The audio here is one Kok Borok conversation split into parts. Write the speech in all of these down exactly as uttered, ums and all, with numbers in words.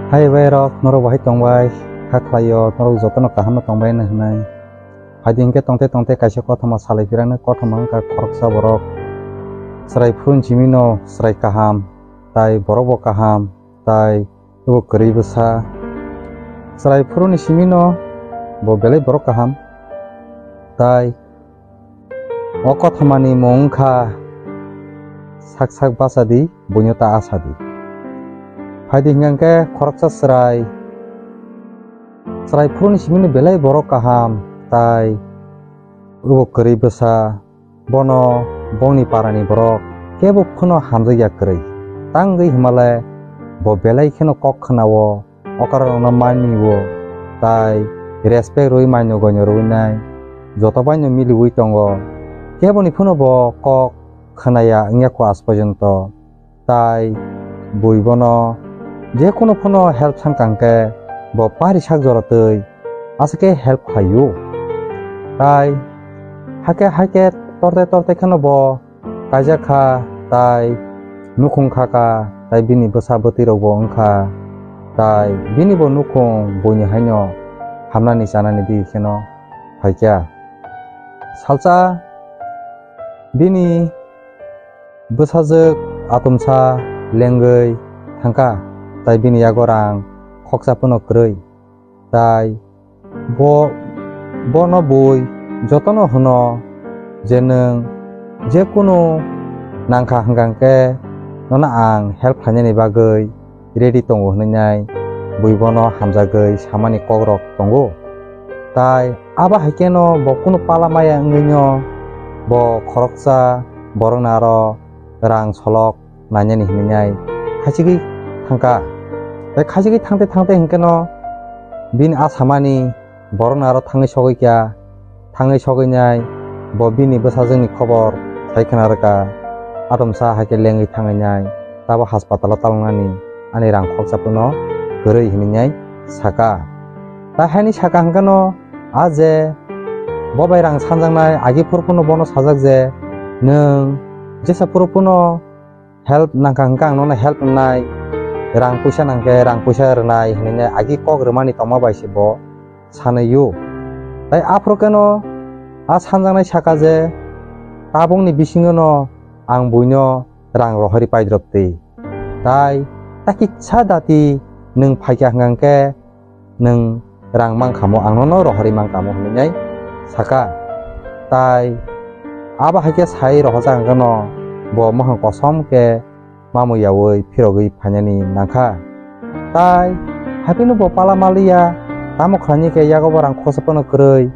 Hai bai rok, norok bahai tongbai, kha khlaio, norok jotono kaham no tongbai hwnwi. Phaidi hwnkhe tongte tongte kaisa kothoma salai phirano, kothoma wngkha khoroksa borok. Chwrai phuruni simi no chwrai kaham, tai borok bo kaham, tai abo kwrwi bwsa. Chwrai phuruni simi no bo belai borok kaham, tai o kothomani mung wngkha sak sak bacha di, buino ta asa di. Phaidi hwnkhe khoroksa chwrai, chwrai phuruni simi no belai borok kaham, tai abo kwrwi bwsa, bono bongni parani borok kebo phano hamjakya kwrwi. Tangwi hwnmale bo belai kheno kok khwnao, okrarokno manmio, tai respect rwi manyo goino rwinai, joto baino miliwi tongo. Keboni phano bo kok khwnaya wngya kho aaj porjonto. Tai bui bono je kunu phano help sankha hwnkhe bo pari sak jora twi aswk khe help khlaio. Tai hakhe hakhe torte torte kheno bo kaijak kha, tai nukhung kha kha, tai bini bwsa bwtwi rok bo wngkha, tai bini bo nukhung buini haino hamnani chanani di kheno phaikha. Salsa bini bwsajwk atomsa lengwi thangkha, tai bini yago rang khoksa phano kwrwi. Tai bo, bono bui jotono hwno je nwng je kunu nangkha hwnkha hwnkhe nono ang help khlainani bagwi ready tongo hwnwi nai bui bono hamjagwi samani kokrok tongo. Tai abo hai kheno bo kunu pala maya wngwino bo khoroksa borokno aro rang solok nainani hinwi nai khachigwi thangkha. Tai khachigwi thangte thangte hwnkhe no bini asamani borokno aro thangwi sogwi kha, thangwi sogwi nai bo bini bwsajwkni khobor sai khna rwkha, atomsa hai khe lengwi thangwi nai tabo haspatalo talngnani ani rang khoksa phano kwrwi hinwi nai saka. Tai haini saka hwnkhe no a je bo bai rang sanjaknai agi phuru phano bono sajak je nwng jesa phuru phano help nangkha hwnkhe ang nono help rwnai, rang puisa nangkhe rang puisa rwnai hinwi agi kok rwmani tongma bai se bo sanwi o. Tai aphuru kheno a sanjaknai saka je tabukni bisingo no ang buino rang rohorwi paidrop twi. Tai ta kisa dati nwng phaikha hwnkha hwnkhe nwng rang mankha mo, ang nono rohorwi mankha mo hwnwi nai saka. Tai abo hai khe sai rohorjak hwnkhe no bo mohang kosom khe mamwi yaui phirogwi phainani nangkha. Tai haphino bo pala maliya, tamo khlainai khe yago bo rang khoroksa phano kwrwi.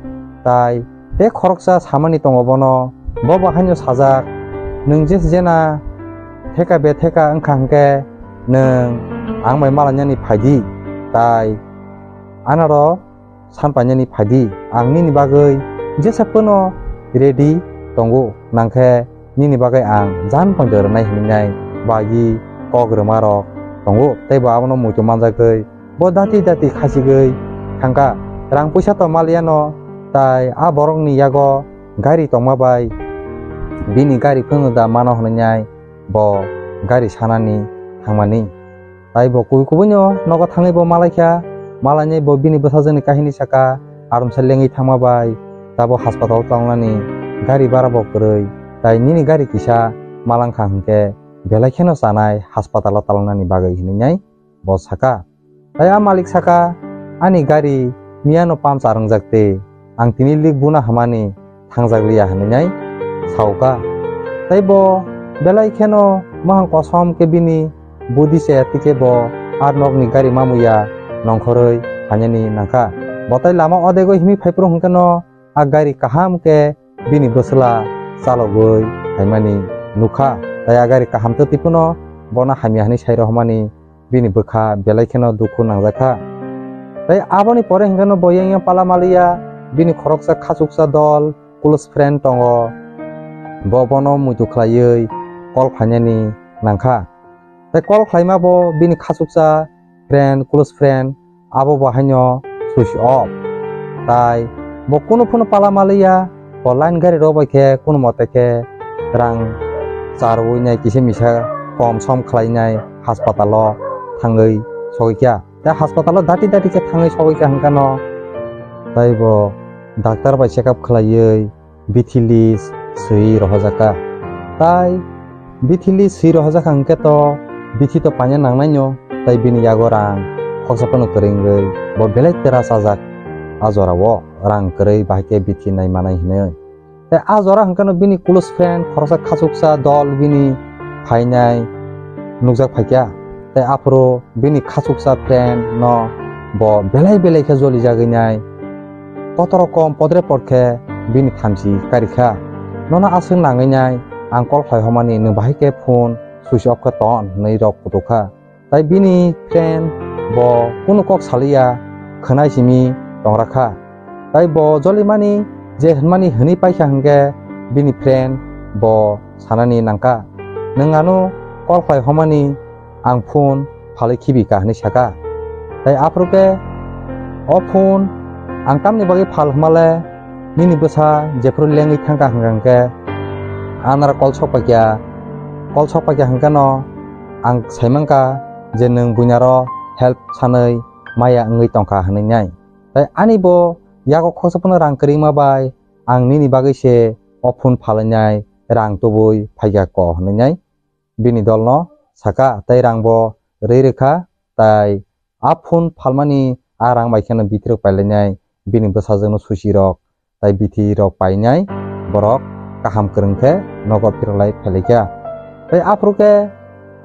Tai tei khoroksa samani tongo bono, bo bo haino sajak, "Nwng je jena theka betheka wngkha hwnkhe nwng ang bai malainani phaidi, tai anaro san painani phaidi, ang nini bagwi jesa phano ready tongo, nangkhe nini bagwi ang jan poito rwnai," hinwi nai bagi kok rwma rok tongo, tei bo abono muitu manjagwi bo dati dati khachigwi thangkha. Rang puisa to maliya no, tai a borokni yago gari tongma bai bini gari phano da mano hwnwi nai bo gari sanani thangmani. Tai bo kubui kubui no nogo thangwi bo malaikha, malainai bo bini bwsajwkni kahini saka, arumsa lengwi thangma bai tabo haspatalo talnani gari bara bo kwrwi, tai nini gari kisa malangkha hwnkhe belai kheno chanai haspatalo talnani bagwi hinwi nai bo saka. Tai a malik saka, "Ani gari miyano puncture wngjak tei ang tini lik buna hamani thangjak liya," hinwi nai saukha. Tai bo belai kheno mohang kosom khe bini budi chaya tei khe bo a nokni gari mamuya nongkhorwi phainani nangkha. Bo tai lama odego himwi phaiphuru hwnkhe no a gari kaham khe bini bwsla chalogwi phaimani nukha. Tai a gari kaham twtwi phano bono hamya hwnwi sai rohormani bini bwkha belai kheno dukhu nangjakha. Tai aboni pore hwnkhe no bo yang yang pala maliya, bini khoroksa khachuksa dol close friend tongo, bo bono muitu khlaiwi call khlainani nangkha. Tai call khlaima bo bini khachuksa friend, close friend, abo bo haino switch off. Tai bo kunu phano pala maliya, bo line gari rok bai khe kunu mote khe rang charwi nai kisa misa kom som khlai nai haspatalo thangwi sogwi kha. Tei hospital o dati dati khe thangwi sogwi kha hwnkhe no, tei bo doctor bai check up khlaiwi bithi list swi rohorjak kha. Tai bithi list swi rohorjak kha hwnkhe to bithi to paina nangnaino, tai bini yago rang khoroksa phano kwrwi wngwi bo belai tera chajak. A jorao rang kwrwi bahai khe bithi nai manai hwnwi. Tai a jora hwnkhe no bini close friend khoroksa khachuksa dol bini phainai nukjak phaikha. Tai aphuru bini khachuksa friend no bo belai belai khe jolijagwi nai. Kotoro kom podre pod khe bini thamchi karikha. Nono aswk nangwi nai, ang call khlai homani nwng bahai khe phone switch off khe ton hwnwi rok kutukha. Tai bini friend bo kunu kok saliya, khwnai simi tongrakha. Tai bo jolimani je hwnmani hwnwi paikha hwnkhe bini friend bo sanani nangkha, "Nwng ano call khlai homani ang phone phalwi khibi ka," hwnwi saka. Tai aphuru khe, "O phone ang tamni bagwi phal hwnmale, nini bwsa jephuru lengwi thangkha hwnkha hwnkhe, anara call sokpakya, call sokpakya hwnkhe no ang saimankha je nwng buinaro help sanwi maya wngwi tongkha," hwnwi nai. Tai ani bo yago khoroksa phano rang kwrwima bai ang nini bagwi se o phone phalwi nai rang tubui phaikha ko hwnwi nai. Bini dolno saka, tei rangbo rwi rwkha, tai a phone phalmani a rang bai kheno bithi rok pailainai, bini bwsajwkno susi rok tai bithi rok painai, borok kaham kwrwng khe nogo phirolai phailaikha. Tei aphuru khe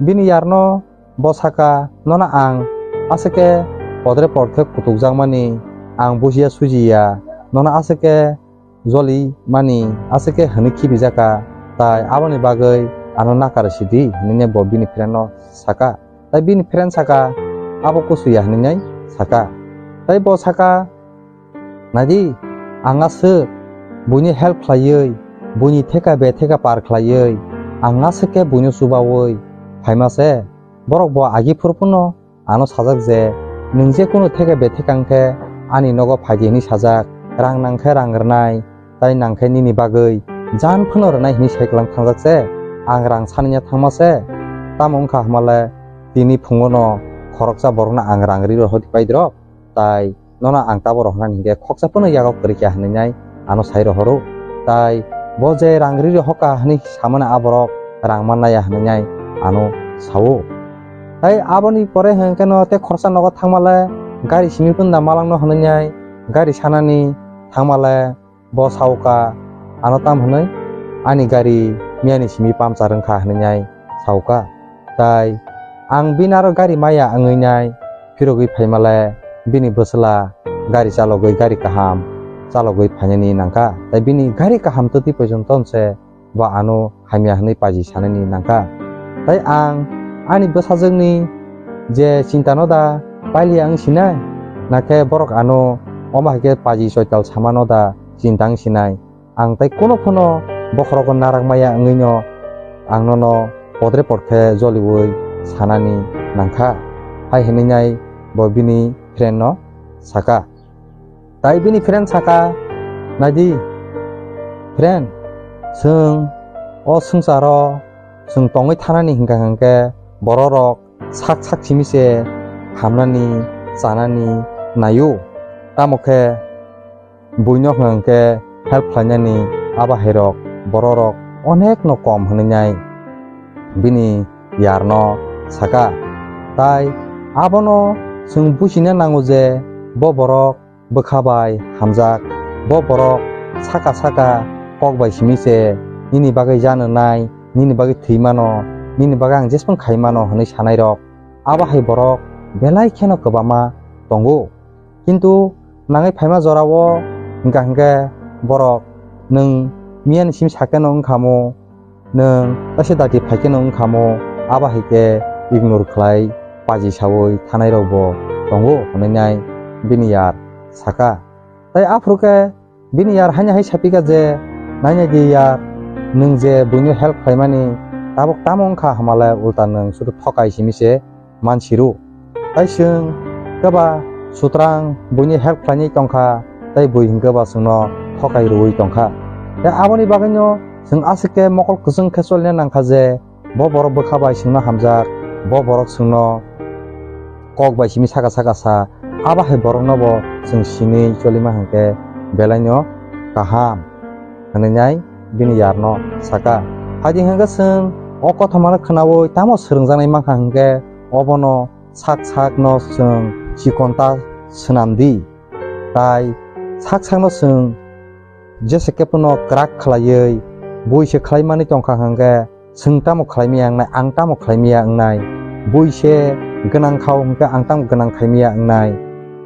bini yarno bo saka, "Nono ang aswk khe podre pod khe kutukjakmani, ang bujiya sujiya, nono aswk khe joli mani aswk khe hwnwi khibijaka, tai aboni bagwi ano nakar sidi," hwnwi bo bini friend no saka. Tai bini friend saka, "Abo kusu ya," hwnwi saka. Tai bo saka, "Naidi, ang aswk buini help khlaiwi, buini theka be theka par khlaiwi, ang aswk khe buino chubawi phaima se. Borok bo agi phuru phano ano sajak je, nwng je kunu theka be theka wngkhe ani nogo phaidi hwnwi sajak, rang nangkhe rang rwnai, tai nangkhe nini bagwi jan phano rwnai hwnwi sai kwlang thangjak se, ang rang sanina thangma se. Tamo wngkha hwnmale tini phungono khoroksa borokno ang rang ri rohordi paidrop, tai nono ang tabo rohornani hinkhe khoksa phano yago kwrwi kha hwnwi nai ano sai rohoro. Tai bo je rang ri rohorkha hwnwi samani a borok rang mannaya hwnwi nai ano sao. Tai aboni pore hwnkhe no tei khoroksa nogo thangmale gari simi phunda malangno hwnwi nai gari sanani thangmale bo saoka ano tam hwnwi ani gari miyani simi puncture wngkha hwnwi nai saoka. Tai ang bini aro gari maya wngwi nai phirogwi phaimale bini bwsla gari chalogwi gari kaham chalogwi phainani nangkha. Tai bini gari kaham twtwi poijonto se bo ano hamya hwnwi paji sanani nangkha. Tai ang ani bwsajwkni je chinta no da pailiya wng sinai, nakhe borok ano omo hai khe paji soital samano da chinta wng sinai. Ang tai kuno phano bokhorogo narak maya wngwino ang nono podre pod khe joliui sanani nangkha, hai hwnwi nai bo bini friend no saka. Tai bini friend saka, "Naidi, friend, chwng o swngcharo chwng tongwi thanani hwnkha hwnkhe bororok sak sak simi se hamnani, chanani naio. Tamo khe buino hwnkha hwnkhe help khlainani abo hairok bororok onekno kom," hwnwi nai bini yarno saka. Tai abono chwng buchina nango je bo borok bwkha bai hamjak. Bo borok saka saka kok bai simi se nini bagwi janw nai, nini bagwi thwi mano, nini bagwi ang jesphang khai mano hwnwi sanai rok. Abo hai borok belai kheno kwbangma tongo. Kintu nangwi phaima jorao hwnkha hwnkhe borok nwng miyani simi sakeno wngkhamu, nwng kaisa dati phaikhe nwng wngkhamu, abo hai khe ignore khlai paji saui thanai rok bo tongo hwnwi nai bini yar saka. Tai aphuru khe bini yar haino hai sapikha je, "Nainai di yar, nwng je buino help khlaimani tabuk tamo wngkha hamale ulta nwng sudu thokai simi se mansiru. Tai chwng keba sutrang buini help khlainai tongkha, tai bui hinkhe ba chwngno thokai rwui tongkha. Tai aboni bagwino chwng aswk khe mokol kwchwng khe cholina nangkha je bo borok bwkha bai chwngno hamjak, bo borok chwngno kok bai simi saka saka sa, abo hai borokno bo chwng sinwi cholima hwnkhe belaino kaham hwnwi nai bini yarno saka. Haidi hwnkhe chwng o kothomano khwnaui tamo swrwngjaknai mankha hwnkhe obono sak sakno chwng chikonta swnam di, tai sak sakno chwng jesa khe phano kwrak khlaiwi bui se khlaimani tongkha hwnkhe chwng tamo khlaimaya wngnai, ang tamo khlaimaya wngnai, bui se gwnang kha hwnkhe ang tamo gwnang khaimaya wngnai,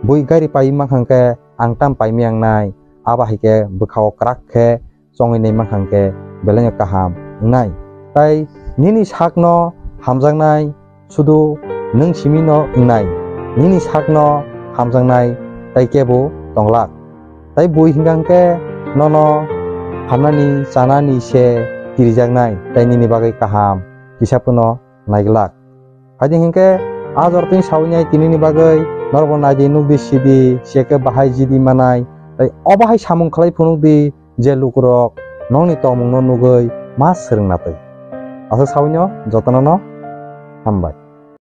bui gari paiwi mankha hwnkhe ang tamo paimaya wngnai, abo hai khe bwkha-o kwrak khe chongwi nai mankha hwnkhe belaino kaham wngnai. Tai nini sakno hamjaknai sudu nwng simino wngnai, nini sakno hamjaknai tai kebo tonglak. Tai bui hwnkha hwnkhe nono hamnani chanani se kirijaknai, tai nini bagwi kaham kisa phano naiglak. Haidi hwnkhe a jora twi sawi nai tinini bagwi norokbo naidi nukdi sidi, se khe bahai jidi manai, tai obo hai samung khlai phunukdi je lukurok nokni tongmungno nugwi ma swrwngna twi. Aswk sawi no jotono no hambai.